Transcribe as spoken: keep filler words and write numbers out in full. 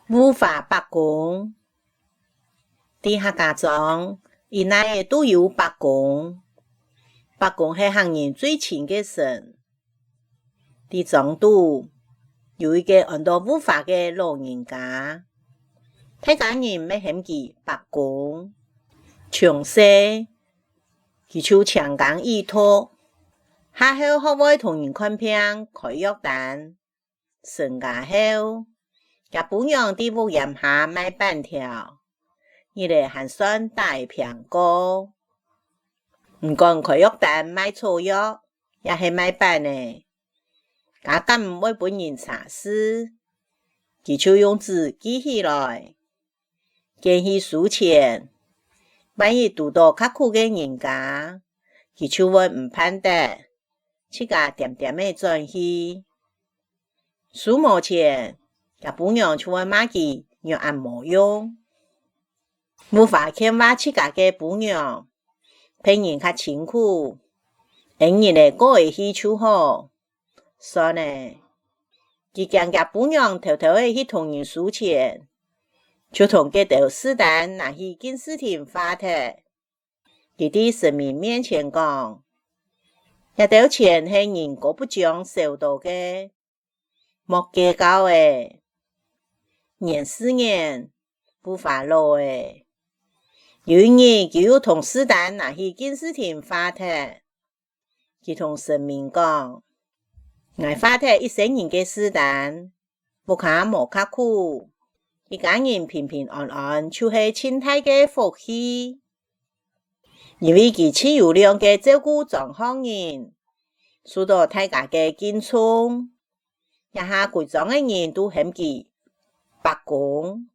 霧化伯公。在客家庄，一哪仔都有伯公。伯公係客人最親个神。在庄肚，有一個安到霧化个老人家，大家人乜喊佢伯公。從細，佢就青耕雨讀，下後學會同人看病、開藥單。 成家後，厥餔娘在屋簷下賣粄條，日仔還算打仔拚過。毋管開藥單賣草藥，也係賣粄仔，家敢毋會分人差事，佢就用紙記起來，捐去書錢。萬一堵到較苦个人家，佢就會毋盼得，自家恬恬仔轉去。 書無錢，厥餔娘就會罵佢仰恁無用。霧化勸話自家个餔娘，別人較辛苦，恩日仔過仔去就好。算了，佢驚厥餔娘偷偷仔去同人收錢，就同該兜私單拿去敬字亭花忒。 佢在神明面前講：「這兜錢係人過不將收到个，莫計較仔。」年復年，霧化老了。有一日，佢又同私單拿去敬字亭花忒。佢同神明講：「𠊎花忒一生人个私單， 屋下無較苦，一家人平平安安就係盡大个福氣。」因為佢盡有量个照顧莊項人，受到大家个敬重，這下歸莊个人都喊佢伯公。